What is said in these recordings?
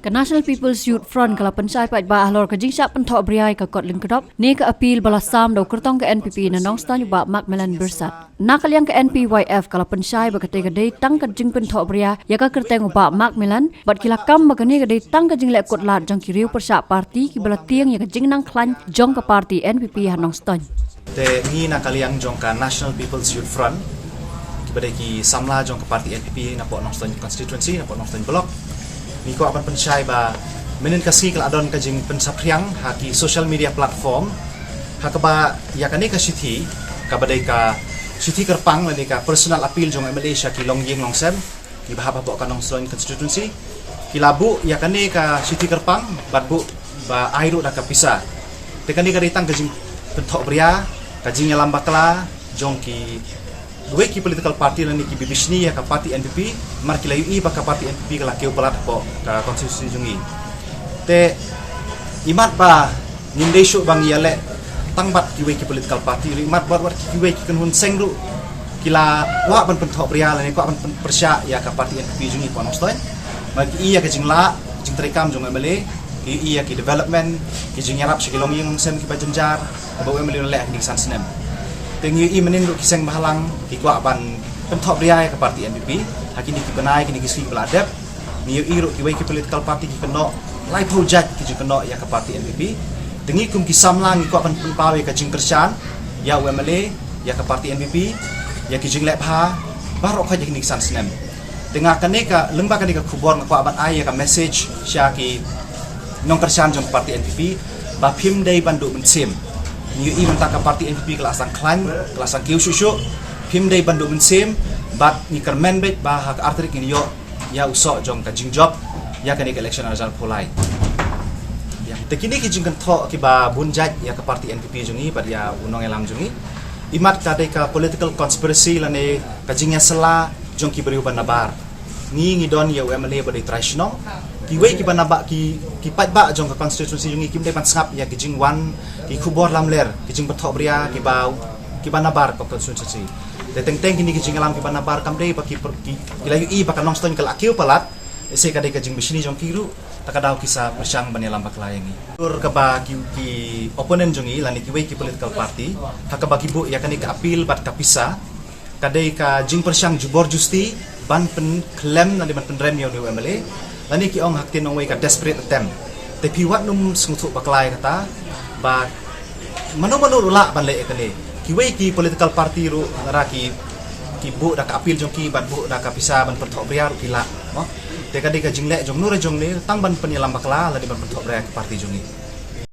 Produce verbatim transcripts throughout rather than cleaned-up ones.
Ka National People's Youth Front ka la pynshai paidbah halor ka jingshah pynthohbria ïa ka kot lyngkdop ne ka appeal ba la sam da u kyrtong ka N P P na Nongstoiñ, u Bah Macmillan Byrsat. Na ka liang ka N P Y F ka la pynshai ba katei ka dei tang ka jingpynthohbria ïa ka kyrteng u Bah Macmillan, bad ki la kam ba kane ka dei tang ka jingleh kut lad jong ki riew pyrshah party kiba la tieng ïa ka jingnang khlaiñ jong ka party N P P ha Nongstoiñ. Te ngi na ka liang jong ka National People's Youth Front, kiba dei ki samla jong ka party N P P napoh Nongstoiñ constituency, napoh Nongstoiñ block, ngi kwah ban pynshai ba mynhynnin ka sngi ka la don ka jingpynsaphriang ha ki social media platform ha kaba ïa kane ka shithi, kaba dei ka shithi kyrpang lane ka personal appeal jong u M L A sha ki longïing longsem kiba hap hapoh ka Nongstoiñ constituency, ki la buh ïa kane ka shithi kyrpang bad buh ba ai ruh da ka pisa. Te kane ka dei tang ka jingpynthohbria, ka jingïalam bakla jong kiwei ki political party lane kiba bishni ïa ka party N P P, namar ki la ïohi ba ka party N P P ka la kiew palat hapoh ka constituency jong ngi. Te imat ba ngim dei shuh ba ngi ïaleh tang bad kiwei ki political party ruh, imat bad wat kiwei ki kynhun seng ruh ki la kwah ban pynthohbria lane kwah ban pyn-, pyrshah ïa ka party N P P jong ngi hapoh Nongstoiñ. Namar ki ïohi ïa ka jinglah jingtreikam jong u M L A, ki ïohi ïa ki development, ki jingïarap sha ki longïing longsem kiba jynjar kaba u M L A u la leh ha kine ki san snem. Te ngi ïohi mynhynnin ruh ki seng bhalang ki kwah ban pynthohbria ïa ka party N P P ha kine ki bnai, kine ki sngi kiba la dep. Ngi ïohi ruh kiwei ki political party ki kynnoh laiphew jait ki jingkynnoh ïa ka party N P P. Te ngi kum ki samla ngi kwah ban pynpaw ïa ka jingkyrshan ïa u M L A, ïa ka party N P P, ïa ki jingleh bha baroh khoit ïa kine ki san snem. Te nga kane ka, lyngba kane ka khubor nga kwah ban ai ïa ka message sha ki nongkyrshan jong ka party N P P ba phim dei ban duh mynsiem. Ngi ïohi mynta ka party N P P ka la sdang khlaiñ, ka la sdang kiew shuh shuh. Phim dei ban duh mynsiem, bad ngi kyrmen beit ba ha ka artarik ngin ïoh ïa u soh jong ka jingjop ïa kane ka election ar hajar arphew lai. Ïa. Te kine ki jingkynthoh kiba bun jait ïa ka party N P P jong ngi bad ïa u nongïalam jong ngi, imat ka dei ka political conspiracy lane ka jingïasylla jong ki briew ba nabar. Ngi ngi don ïa u M L A ba dei trai shnong. Kiwei kiba nabar, ki, ki paidbah jong ka constituency jong ngi kim dei ban sngap ïa ki jingwan, ki khubor lamler, ki jingpynthohbria kiba, kiba nabar ka constituency. Te teng teng kine ki jingïalam kiba nabar kam dei ba ki, ki, ki la ïohi ba ka Nongstoiñ ka la kiew palat, ise ka dei ka jingbishni jong ki ruh, ta ka daw ki sa pyrshang ban ïalam bakla ïa ngi. Tur kaba ki, ki opponent jong ngi lane kiwei ki political party ha kaba ki buh ïa kane ka appeal bad ka pisa, ka dei ka jingpyrshang jubor justi ban pynkhlem lane ban pynrem ïa une u M L A, lane ki ong ha ktien nongwei ka desperate attempt. Te phi wat nym sngewthuh bakla ïa kata, ba mano mano ruh lah ban leh ïa kane. Kiwei ki political party ruh lada ki, ki buh da ka appeal jong ki bad buh da ka pisa ban pynthohbria ruh ki lah, mo. Te ka dei ka jingleh jong uno re jong une tang ban pynïalam bakla lane ban pynthohbria ka party jong ngi.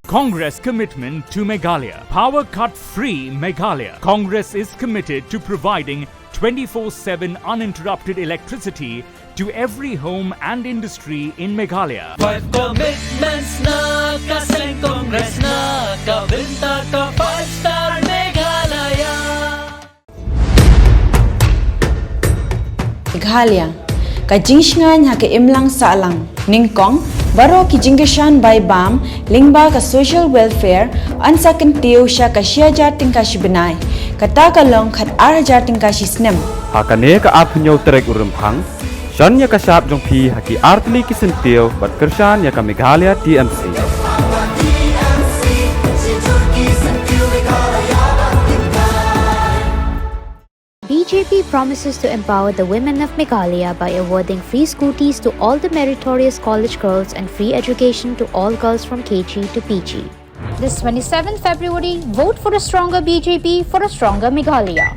Congress commitment to Meghalaya. Power cut free Meghalaya. Congress is committed to providing twenty-four seven uninterrupted electricity to every home and industry in Meghalaya. Five commitments na ka seng Congress na ka bynta ka five star Meghalaya. Meghalaya, ka jingshngaiñ ha ka imlang sahlang. Nyngkong, baroh ki jingkyrshan bai bam lyngba ka social welfare yn sa kyntiew sha ka shi hajar tyngka shi bnai. Kata ka long khat ar hajar tyngka shi snem. Ha kane ka arphew hynñiew tarik u Rymphang, shon ïa ka shap jong phi ha ki artylli ki syntiew bad kyrshan ïa ka Meghalaya T M C. B J P promises to empower the women of Meghalaya by awarding free scooties to all the meritorious college girls and free education to all girls from K G to P G. This twenty-seventh February, vote for a stronger B J P, for a stronger Meghalaya.